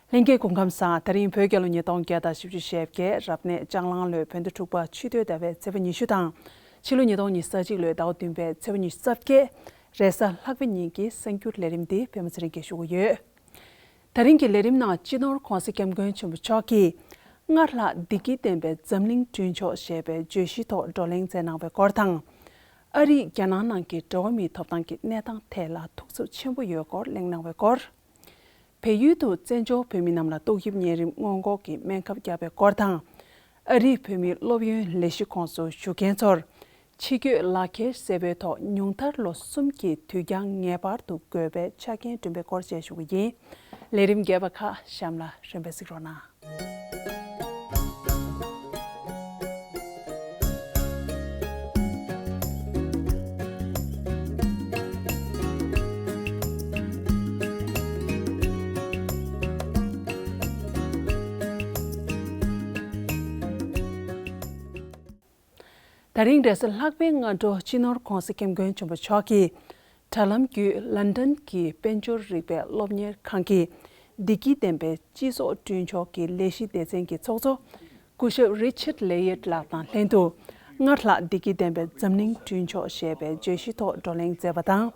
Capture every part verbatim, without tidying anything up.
ལྷན་རྒྱས་སྐུ་ཁམས་བཟང་། ད་རིང་བོད་རྒྱལ་ལོ་ཉིས་སྟོང་བརྒྱ་དང་བཞི་བཅུ་ཞེ་བརྒྱད། རབ་གནས་ལྕགས་གླང་ལོའི་བོད་ཟླ་དྲུག་པ་ཆུ་སྟོད་ཟླ་བའི་ཚེས་པ་ཉི་ཤུ་དང་། ཕྱི་ལོ་ཉིས་སྟོང་ཉི་ཤུ་རྩ་གཅིག་ལོའི་ཟླ་བ་བདུན་པའི་ཚེས་པ་ཉི་ཤུ་རྩ་བརྒྱད། རེས་གཟའ་ལྷག་པའི་ཉིན་གྱི་གསར་འགྱུར་ལས་རིམ་འདི་པད་མ་ཚེ་རིང་གིས་ཞུ་གི་ཡོད། ད་རིང་གི་ལས་རིམ་ནང་སྤྱི་ནོར་༧གོང་ས་༧སྐྱབས་མགོན་ཆེན་པོ་མཆོག་གིས་སྔར་ལྷག་བདེ་སྐྱིད་ལྡན་པའི་འཛམ་གླིང་བསྐྲུན་ཆོག་ཞེས་པའི་བརྗོད་གཞིའི་ཐོག་བགྲོ་གླེང་མཛད་གནང་བའི་སྐོར་དང་། ཨ་རིས་རྒྱ་ནག་ནང་གི་འགྲོ་བ་མིའི་ཐོབ་ཐང་གི་གནས་སྟངས་ཐད་ལ་ཐུགས་འཚབ་ཆེན་པོ་ཡོད་སྐོར་གླེང་གནང་བའི་སྐོར། བལ་ཡུལ་དུ་བཙན་བྱོལ་བོད་མི་རྣམས་ལ་ཏོག་དབྱིབས་གཉན་རིམས་སྔོན་འགོག་གི་སྨན་ཁབ་བརྒྱབ་པའི་སྐོར་དང་། ཨ་རིའི་བོད་མིའི་སློབ་ཡོན་ལས་གཞི་ཁོངས་སུ་ཞུགས་མཁན་ཚོར་ཕྱི་སྐྱོད་ལག་ཁྱེར་བསལ་པོའི་ཐོག་ཉུང་མཐར་ལོ་གསུམ་གྱི་དུས་འགྱངས་ངེས་པར་དུ་དགོས་པའི་ཆ་རྐྱེན་བསྐྲུན་པའི་སྐོར་བཅས་ཞུ་གི་ཡིན། ལས་རིམ་རྒྱས་པ་ཁག་གཤམ་ལ་རིམ་པས་གཟིགས་རོགས་གནང་། ད་རིང་རེས་གཟའ་ལྷག་པའི་སྔ་དྲོ་སྤྱི་ནོར་༧གོང་ས་༧སྐྱབས་མགོན་ཆེན་པོ་མཆོག་གིས་དྲ་ལམ་བརྒྱུད་ལན་ཌན་གྱི་དཔལ་འབྱོར་རིག་པའི་སློབ་གཉེར་ཁང་གི་བདེ་སྐྱིད་ལྡན་པའི་སྤྱི་ཚོགས་བསྐྲུན་ཕྱོགས་ཀྱི་ལས་གཞི་སྡེ་ཚན་གྱི་ཚོགས་གཙོ་སྐུ་ཞབས་རི་ཆར་ལེ་ཡེད་ལགས་དང་ལྷན་དུ། སྔར་ལྷག་བདེ་སྐྱིད་ལྡན་པའི་འཛམ་གླིང་བསྐྲུན་ཕྱོགས་ཞེས་པའི་བརྗོད་གཞིའི་ཐོག་བགྲོ་གླེང་མཛད་པ་དང་།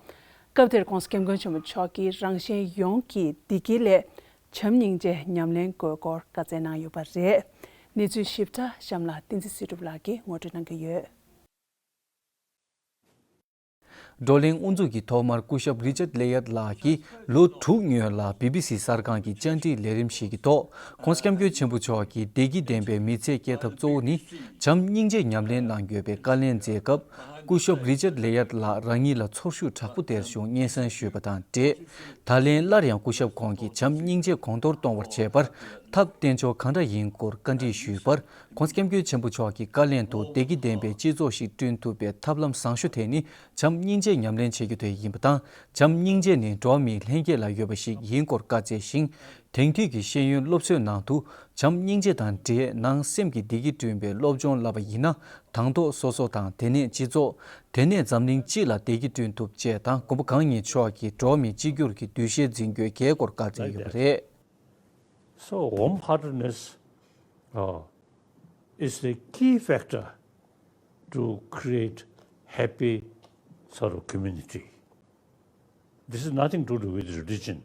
སྐབས་དེར་༧གོང་ས་༧སྐྱབས་མགོན་ཆེན་པོ་མཆོག་གིས་རང་གཞན་ཡོངས་ཀྱི་བདེ་སྐྱིད་ལས་བྱམས་སྙིང་རྗེ་ཉམས་ལེན་དགོས་སྐོར་བཀའ་སྩལ་གནང་ཡོད་པ་རེད། གནས་ཚུལ་ཞིབ་ཕྲ་གཤམ་ལ་བསྟན་འཛིན་སྲིད་སྒྲུབ་ལགས་ཀྱིས་ངོ་སྤྲོད་གནང་གི་ཡོད། བགྲོ་གླེང་དབུ་འཛུགས་ཀྱི་ཐོག་མར་སྐུ་ཞབས་རི་ཅར་ལེ་ཡར་ལགས་ཀྱིས་ལོ་དྲུག་སྔོན་ལ་བི་བི་སི་གསར་ཁང་གི་བཅར་འདྲིའི་ལས་རིམ་ཞིག་གི་ཐོག ༸གོང་ས་༸སྐྱབས་མགོན་ཆེན་པོ་མཆོག་གིས་བདེ་སྐྱིད་ལྡན་པའི་མི་ཚེ་སྐྱེལ་ཐབས་གཙོ་བོ་ནི་བྱམས་སྙིང་རྗེ་ཉམས་ལེན་གནང་དགོས་པའི་བཀའ་ལན་མཛད་སྐབས། སྐུ་ཞབས་རི་ཅར་ལེ་ཡར་ལགས་རང་ཉིད་ལ་ཚོར་ཤུགས་དྲག་པོ་དེར་བྱུང་སྙན་སེང་ཞུས་པ་དང་འབྲེལ། ད་ལན་སླར་ཡང་སྐུ་ཞབས་ཁོང་གིས་བྱམས་སྙིང་རྗེ་གོང་མཐོར་གཏོང་བར་བྱེད་པར་ཐབས་བསྟེན་ཕྱོགས་གང་འདྲ་ཡིན་སྐོར་བཀའ་འདྲི་ཞུས་པར། ༸གོང་ས་༸སྐྱབས་མགོན་ཆེན་པོ་མཆོག་གི་བཀའ་ལན་དུ། བདེ་སྐྱིད་ལྡན་པའི་སྤྱི་ཚོགས་ཤིག་བསྐྲུན་ཐུབ་པའི་ཐབས་ལམ་བཟང་ཤོས་དེ་ནི་བྱམས་སྙིང་རྗེ་ཉམས་ལེན་བྱེད་རྒྱུ་དེ་ཡིན་པ་དང་། བྱམས་སྙིང་རྗེ་ནི་འགྲོ་བ་མིའི་ལྷན་སྐྱེས་ལ་ཡོད་པ་ཞིག་ཡིན་སྐོར་བཀའ་སྩལ་ཞིང་། དེང་དུས་ཀྱི་ཤེས་ཡོན་སློབ་གསོའི་ནང་དུ་བྱམས་སྙིང་རྗེ་དང་འབྲེལ་ནང་སེམས་ཀྱི་བདེ་སྐྱིད་བསྐྲུན་པའི་སློབ་སྦྱོང་བསླབ་པ་ཡིན་ན། དང་ཐོག་སོ་སོ་དང་། དེ་ནས་སྤྱི་ཚོགས། དེ་ནས་འཛམ་གླིང་སྤྱི་ལ་བདེ་སྐྱིད་བསྐྲུན་ཐུབ་ཅེས་དང་། མགོན་པོ་གང་ཉིད་མཆོག་གིས་འགྲོ་བ་མིའི་གཅིག་གྱུར་གྱི་འདུ་ཤེས་འཛིན་རྒྱུའི་གལ་སྐོར་བཀའ་སྩལ་ཡོད་པ་རེད། So, warm heartedness uh, is the key factor to create happy sort of community. This is nothing to do with religion.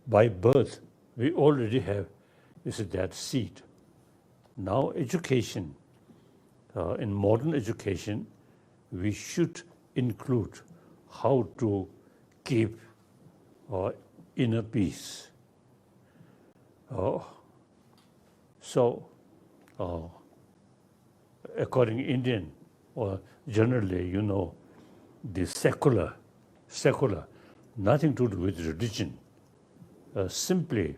By birth, we already have is that seed. Now, education, uh, in modern education, we should include how to keep uh, inner peace. Uh, so, uh, according Indian, or generally, you know, the secular, secular, nothing to do with religion. Uh, simply,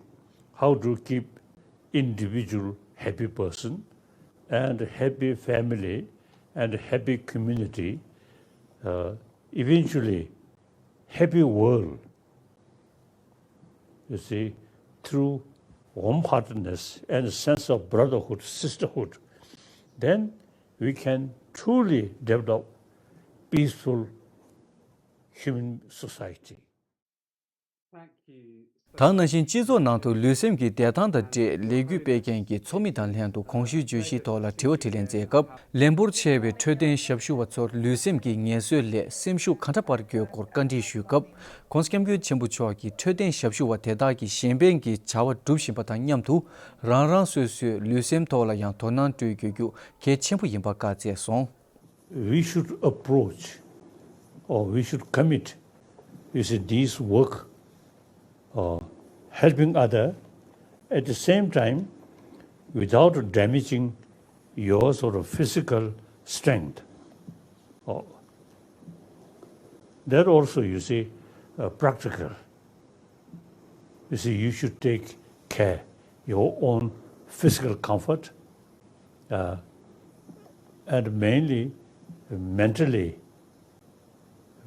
how to keep individual happy person and happy family and happy community, uh, eventually happy world. You see, through warm-heartedness and a sense of brotherhood, sisterhood, then we can truly develop peaceful human society. ད་ནང་བཞིན་སྤྱི་ཚོགས་ནང་དུ་ལུས་སེམས་ཀྱི་བདེ་ཐང་དང་འབྲེལ་ལས་འགུལ་སྤེལ་མཁན་གྱི་ཚོགས་མི་དང་ལྷན་དུ་གོང་ཞུས་བརྗོད་གཞིའི་ཐོག་ལ་དྲི་བ་དྲིས་ལན་མཛད་སྐབས། ལས་འབོར་ཆེ་བའི་འཕྲོད་བསྟེན་ཞབས་ཞུ་བ་ཚོར་ལུས་སེམས་ཀྱི་ངལ་གསོའི་སླད་སེམས་ཤུགས་གང་འདྲ་སྤར་དགོས་སྐོར་བཀའ་འདྲི་ཞུས་སྐབས། ྋགོང་ས་ྋསྐྱབས་མགོན་ཆེན་པོ་མཆོག་གིས་འཕྲོད་བསྟེན་ཞབས་ཞུ་བ་དེ་དག་གིས་གཞན་ཕན་གྱི་བྱ་བ་སྒྲུབ་བཞིན་པ་དང་མཉམ་དུ། རང་རང་སོ་སོའི་ལུས་སེམས་ཐོག་ལ་ཡང་དོ་སྣང་སྤྲོད་དགོས་རྒྱུ་གལ་ཆེན་པོ་ཡིན་པ་བཀའ་སྩལ་སོང་། We should approach, or we should commit, you see, this work, uh, helping other, at the same time, without damaging your sort of physical strength. Uh, that also, you see, uh, practical. You see, you should take care your own physical comfort, uh, and mainly mentally,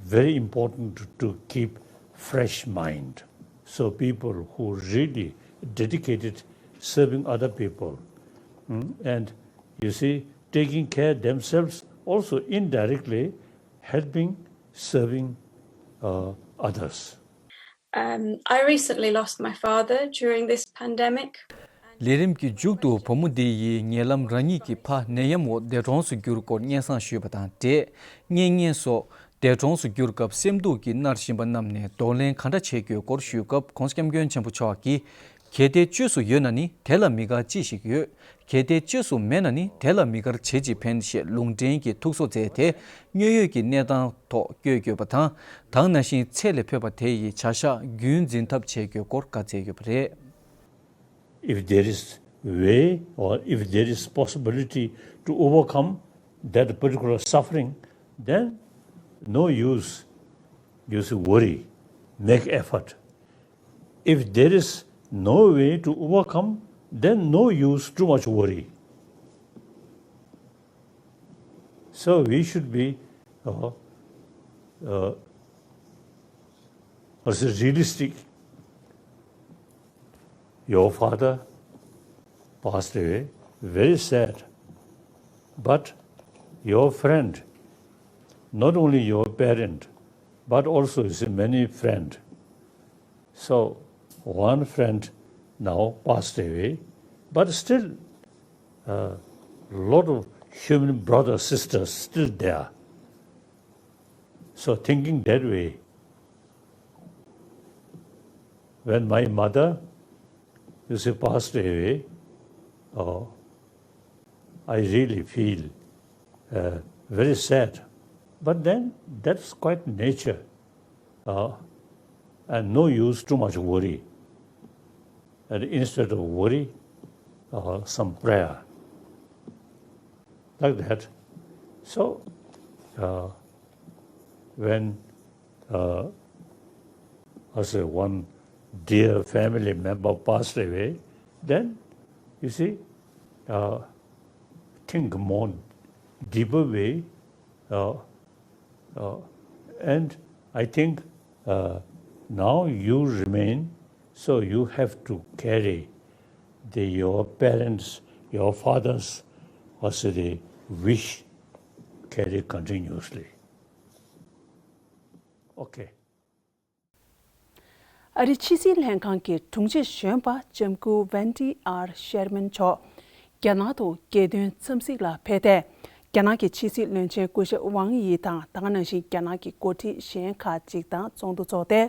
very important to keep fresh mind. So people who really dedicated serving other people, mm, and you see, taking care themselves, also indirectly helping, serving, uh, others. Um, I recently lost my father during this pandemic. ལས་རིམ་གྱི་མཇུག་ཏུ་བུ་མོ་འདི་ཡིས་ཉེ་ལམ་རང་ཉིད་ཀྱི་ཕ་ནད་ཡམས་འོག་འདས་གྲོངས་སུ་གྱུར་སྐོར་སྙན་སེང་ཞུས་པ་དང་འབྲེལ། གཉེན་ཉེ་སོགས་འདས་གྲོངས་སུ་གྱུར་སྐབས་སེམས་སྡུག་གིས་མནར་བཞིན་པ་རྣམས་ནས་གདོང་ལེན་ག་འདྲ་བྱེད་དགོས་སྐོར་ཞུས་སྐབས་༸གོང་ས་༸སྐྱབས་མགོན་ཆེན་པོ་མཆོག་གིས། གལ་ཏེ་བཅོས་སུ་ཡོད་ན་ནི་དེ་ལ་མི་དགར་ཅི་ཞིག་ཡོད། གལ་ཏེ་བཅོས་སུ་མེད་ན་ནི་དེ་ལ་མི་དགར་བྱེད་ཅིག་ཕན་ཞེས་ལུང་འདྲེན་གྱི་ཐུགས་གསོ་མཛད་དེ། དངོས་ཡོད་ཀྱི་གནས་སྟངས་ཐོག་བསྐྱོད་དགོས་པ་དང་། ད་ག་ནང་བཞིན་ཚེ་ལས་འཕོས་པ་དེ་ཡི་བྱ་གཞག་རྒྱུན་འཛིན་ཐབས་བྱེད་དགོས་སྐོར་བཀའ་སྩལ་ཡོད་པ་རེད། If there is way or if there is possibility to overcome that particular suffering, then no use, you see, worry, make effort. If there is no way to overcome, then no use too much worry. So we should be uh, uh, also realistic. Your father passed away, very sad. But your friend, not only your parent, but also his many friend. So one friend now passed away, but still a lot of human brothers, sisters still there. So thinking that way, when my mother, you see, passed away, oh, I really feel uh, very sad. But then that's quite nature. Uh, and no use too much worry. And instead of worry, uh, some prayer. Like that. So, uh, when uh, as a one dear family member passed away, then you see, uh, think more deeper way, uh, uh, and I think uh, now you remain, so you have to carry the, your parents, your father's, also the wish, carry continuously. Okay. ཨ་རིའི་ཕྱི་སྲིད་ལྷན་ཁང་གི་དྲུང་ཆེ་གཞོན་པ་ལྕམ་སྐུ་ཝན་ཏི་ཨར་ཤེར་མན་མཆོག་རྒྱ་ནག་ཏུ་རྒྱལ་དོན་འཚམས་གཟིགས་ལ་ཕེབས་ཏེ། རྒྱ་ནག་གི་ཕྱི་སྲིད་བློན་ཆེན་སྐུ་ཞབས་ཝང་དབྱི་དང་། ད་ག་ནང་བཞིན་རྒྱ་ནག་གི་འགོ་ཁྲིད་གཞན་ཁག་ཅིག་དང་ཚོགས་འདུ་འཚོགས་ཏེ།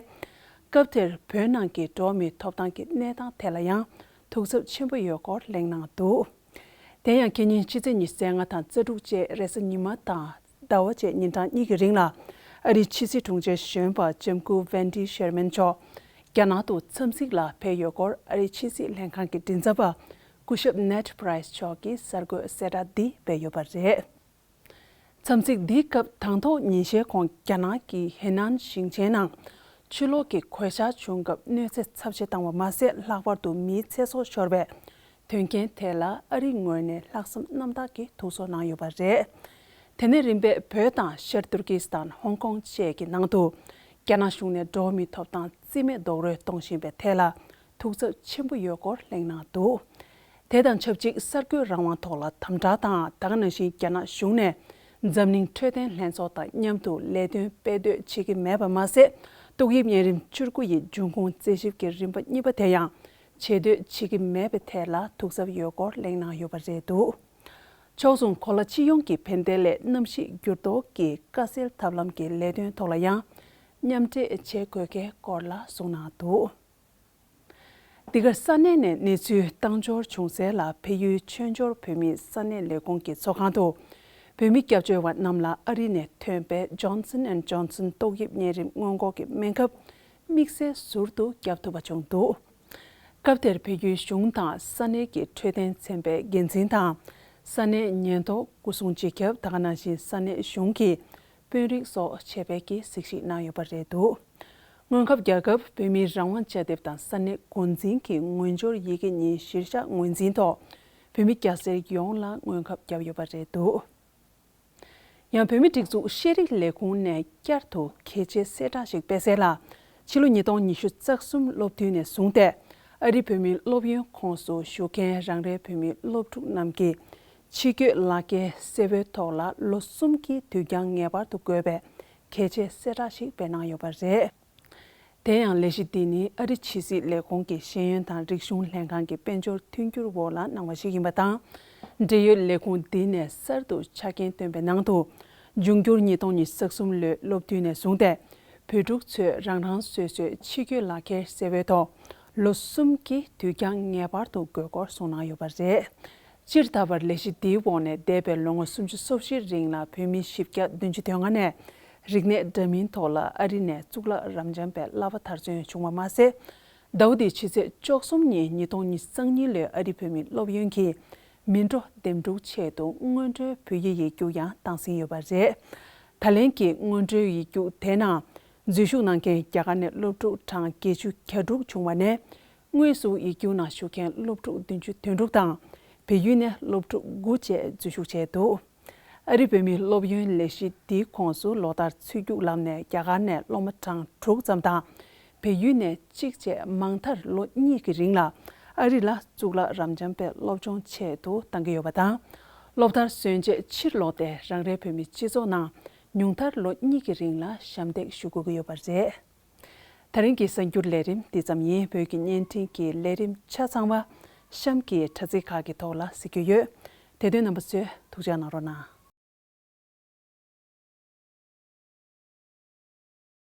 སྐབས་དེར་བོད་ནང་གི་འགྲོ་བ་མིའི་ཐོབ་ཐང་གི་གནས་སྟངས་ཐད་ལ་ཡང་ཐུགས་འཚབ་ཆེན་པོ་ཡོད་སྐོར་གླེང་གནང་འདུག་དེ་ཡང་ཁེ་ཉིན་ཕྱི་ཚེས་ཉི་ཤུ་རྩ་ལྔ་དང་རྩ་དྲུག་བཅས་རེས་གཟའ་ཉི་མ་དང་ཟླ་བ་བཅས་ཉིན་གྲངས་གཉིས་ཀྱི་རིང་ལ། ཨ་རིའི་ཕྱི་སྲིད་དྲུང་ཆེ་གཞོན་པ་ལྕམ་སྐུ་ཝན་ཏི་ཤེར་མན་མཆོག་རྒྱ་ནག་ཏུ་འཚམས་གཟིགས་ལ་ཕེབས་ཡོད་སྐོར་ཨ་རིའི་ཕྱི་སྲིད་ལྷན་ཁང་གི་མགྲིན་ཚབ་པ་སྐུ་ཞབས་ནེཌ་པྲའི་སི་མཆོག་གིས་གསར་འགོད་གསལ་བསྒྲགས་འདི་སྤེལ་ཡོད་པ་རེད། འཚམས་གཟིགས་འདིའི་སྐབས་དང་ཐོག་ཉིན་ཤས་གོང་རྒྱ་ནག་གི་ཧེ་ནན་ཞིང་ཆེན་ནང་ཆུ་ལོག་གི་གོད་ཆག་བྱུང་སྐབས་གནོད་འཚེ་ཚབས་ཆེ་བཏང་བ་མ་ཟད། ལྷག་པར་དུ་མིའི་ཚེ་སྲོག་ཤོར་བའི་དོན་རྐྱེན་ཐད་ལ་ཨ་རིའི་ངོས་ནས་ལྷག་བསམ་རྣམ་དག་གིས་ཐུགས་གསོ་གནང་ཡོད་པ་རེད། དེ་ནས་རིམ་པས་བོད་དང་ཤར་ཏུར་ཀི་སི་ཐན། ཧོང་ཀོང་བཅས་ཀྱི་ནང་དུ་རྒྱ་ནག་གཞུང་ནས་འགྲོ་བ་མིའི་ཐོབ་ཐང་རྩིས་མེད་རྡོག་རོལ་གཏོང་བཞིན་པའི་ཐད་ལ་ཐུགས་འཚབ་ཆེན་པོ་ཡོད་སྐོར་གླེང་གནང་འདུག་དེ་དང་ཆབས་ཅིག་གསར་འགོད་རང་དབང་ཐོག་ལ་དམ་དྲག་དང་། ད་ག་ནང་བཞིན་རྒྱ་ནག་གཞུང་ནས་འཛམ་གླིང་འཕྲོད་བསྟེན་ལྷན་ཚོགས་དང་མཉམ་དུ་ལས་དོན་སྤེལ་འདོད་བྱེད་ཀྱི་མེད་པ་མ་ཟད། ཏོག་དབྱིབས་གཉན་རིམས་བཅུ་དགུ་ཡི་འབྱུང་ཁུངས་རྩད་ཞིབ་ཀྱི་རིམ་པ་གཉིས་པ་དེ་ཡང་བྱེད་འདོད་བྱེད་ཀྱི་མེད་པའི་ཐད་ལ་ཐུགས་འཚབ་ཡོད་སྐོར་གླེང་གནང་ཡོད་པ་རེད་འདུག་ཕྱོགས་མཚུངས་གོ་ལ་སྤྱི་ཡོངས་ཀྱི་ཕན་བདེ་སླད་གནམ་གཤིས་འགྱུར་ལྡོག་གི་དཀའ་སེལ་ཐབས་ལམ་གྱི་ལས་དོན་ཐོག་ལ་ཡང་མཉམ་འབྲེལ་བྱེད་དགོས་གལ་སྐོར་ལ་གསུངས་གནང་འདུག་འདི་གར་ས་གནས་ནས་གནས་ཚུལ་བཏང་འབྱོར་བྱུང་གསལ་ལ། བལ་ཡུལ་ཆོས་འབྱོར་བོད་མིའི་ས་གནས་ལས་ཁུངས་ཀྱི་ཚོགས་ཁང་དུ་བོད་མི་སྐྱབས་བཅོལ་བ་རྣམས་ལ་ཨ་རི་ནས་ཐོན་པའི་Johnson and Johnson ཏོག་དབྱིབས་གཉན་རིམས་སྔོན་འགོག་གི་སྨན་ཁབ་དམིགས་བསལ་ཟུར་དུ་བརྒྱབ་ཐུབ་པ་བྱུང་འདུག་སྐབས་དེར་བལ་ཡུལ་གཞུང་དང་ས་གནས་ཀྱི་འཕྲོད་བསྟེན་ཚན་པའི་འགན་འཛིན་དང་། ས་གནས་ཉེན་རྟོག་སྐུ་སྲུང་སྤྱི་ཁྱབ། ད་ག་ནང་བཞིན་ས་གནས་གཞུང་གི་དཔོན་རིགས་སོགས་ཆེད་ཕེབས་ཀྱིས་གཟིགས་ཞིབ་གནང་ཡོད་པ་རེད་འདུག་སྔོན་ཁབ་རྒྱག་སྐབས་བོད་མིའི་རང་དབང་དཔྱ་དེབ་དང་ས་གནས་འགོ་འཛིན་གྱི་ངོས་སྦྱོར་ཡི་གེ་གཉིས་གཞིར་བཞག་ངོས་འཛིན་ཐོག་བོད་མི་སྐྱ་སེར་ཡོངས་ལ་སྔོན་ཁབ་བརྒྱབ་ཡོད་པ་རེད་འདུག་ཡང་བོད་མིའི་སྒྲིག་འཛུགས་ཤེས་རིག་ལས་ཁུངས་ནས་བསྐྱར་དུ་གལ་ཆེའི་གསལ་བསྒྲགས་ཤིག་སྤེལ་གསལ་ལ། ཕྱི་ལོ་ཉིས་སྟོང་ཉི་ཤུ་རྩ་གསུམ་སློབ་དུས་ནས་བཟུང་སྟེ་ཨ་རིའི་བོད་མིའི་སློབ་ཡོན་ཁོངས་སུ་ཞུགས་མཁན་རང་རེའི་བོད་མིའི་སློབ་ཕྲུག་རྣམས་ཀྱིས་ཕྱི་སྐྱོད་ལག་འཁྱེར་གསལ་པོའི་ཐོག་ལ་ལོ་གསུམ་གྱི་དུས་འགྱངས་ངེས་པར་དུ་དགོས་པའི་གལ་ཆེའི་གསལ་བསྒྲགས་ཤིག་སྤེལ་གནང་ཡོད་པ་རེད། དེ་ཡང་ལས་གཞི་འདི་ནི་ཨ་རི་ཕྱི་སྲིད་ལས་ཁུངས་ཀྱི་ཤེས་ཡོན་དང་རིག་གཞུང་ལྷན་ཁང་གི་དཔལ་འབྱོར་མཐུན་འགྱུར་འོག་ལ་གནང་བ་ཞིག་ཡིན་པ་དང་། འབྲེལ་ཡོད་ལས་ཁུངས་འདི་ནས་གསར་དུ་ཆ་རྐྱེན་བཏོན་པའི་ནང་དུ། འབྱུང་འགྱུར་ཉིས་སྟོང་ཉི་ཤུ་རྩ་གསུམ་ལོའི་སློབ་དུས་ནས་བཟུང་སྟེ། བོད་ཕྲུག་ཚོས་རང་རང་སོ་སོའི་ཕྱི་སྐྱོད་ལག་ཁྱེར་གསལ་བའི་ཐོག་ལོ་གསུམ་གྱི་དུས་འགྱངས་ངེས་པར་དུ་དགོས་སྐོར་གསུངས་གནང་ཡོད་པ་རེད། སྤྱིར་ད་བར་ལས་གཞི་འདིའི་འོག་ནས་འདས་པའི་ལོ་ངོ་སུམ་ཅུ་སོ་བཞིའི་རིང་ལ་བོད་མི་བཞི་བརྒྱ་བདུན་ཅུ་དོན་ལྔ་ནས་རིག་གནས་འདྲ་མིན་ཐོག་ལ་ཨ་རི་ནས་གཙུག་ལག་རབ་འབྱམས་པའི་བསླབ་པ་མཐར་སོན་བྱུང་བ་མ་ཟད། ཟླ་བ་འདིའི་ཕྱི་ཚེས་བཅུ་གསུམ་ཉིན་ཉིས་སྟོང་ཉི་ཤུ་རྩ་གཉིས་ལོའི་ཨ་རི་བོད་མིའི་སློབ་ཡོན་གྱི་མི་འགྲོ་འདེམས་སྒྲུག་ཆེད་དུ་སྔོན་འགྲོའི་བོད་ཡིག་ཡིག་རྒྱུགས་ཡང་བཏང་ཟིན་ཡོད་པ་རེད། ད་ལན་གྱི་སྔོན་འགྲོའི་ཡིག་རྒྱུགས་དེའི་ནང་འཛུལ་ཞུགས་གནང་མཁན་རྒྱ་གར་ནས་སློབ་ཕྲུག་གྲངས་བརྒྱད་ཅུ་གྱ་དྲུག་བྱུང་བ་ནས། དངོས་སུ་ཡིག་རྒྱུགས་ནང་ཞུགས་མཁན་སློབ་ཕྲུག་བདུན་ཅུ་དོན་དྲུག་དང་། བལ་ཡུལ་ནས་སློབ་ཕྲུག་དགུ་བཅས་འཛུལ་ཞུགས་བྱས་འདུག་ཨ་རི་བོད་མིའི་སློབ་ཡོན་ལས་གཞི་འདིའི་ཁོངས་སུ་ལོ་ལྟར་ཚུད་རྒྱུགས་ལམ་ནས་རྒྱ་གར་ནས་སློབ་མ་གྲངས་དྲུག་ཙམ་དང་། བལ་ཡུལ་ནས་གཅིག་བཅས་མང་མཐར་ལོ་གཉིས་ཀྱི་རིང་ལ་ཨ་རི་ལ་གཙུག་ལག་རབ་འབྱམས་པའི་སློབ་སྦྱོང་ཆེད་དུ་གཏང་གི་ཡོད་པ་དང་། སློབ་མཐར་སོན་རྗེས་ཕྱིར་ལོག་སྟེ་རང་རེའི་བོད་མིའི་སྤྱི་ཚོགས་ནང་ཉུང་མཐར་ལོ་གཉིས་ཀྱི་རིང་ལ་ཞབས་འདེགས་ཞུ་དགོས་ཀྱི་ཡོད་པ་རེད། ད་རིང་གི་གསར་འགྱུར་ལས་རིམ་འདི་ཙམ་ཡིན། བོད་ཀྱི་བརྙན་འཕྲིན་གྱི་ལས་རིམ་ཆ་ཚང་བ་གཤམ་གྱི་དྲ་ཚིགས་ཁག་གི་ཐོག་ལ་གཟིགས་རྒྱུ་ཡོད། དེ་དོན་རྣམ་པ་ཚོས་ཐུགས་ཅག་གནང་རོགས་གནང་།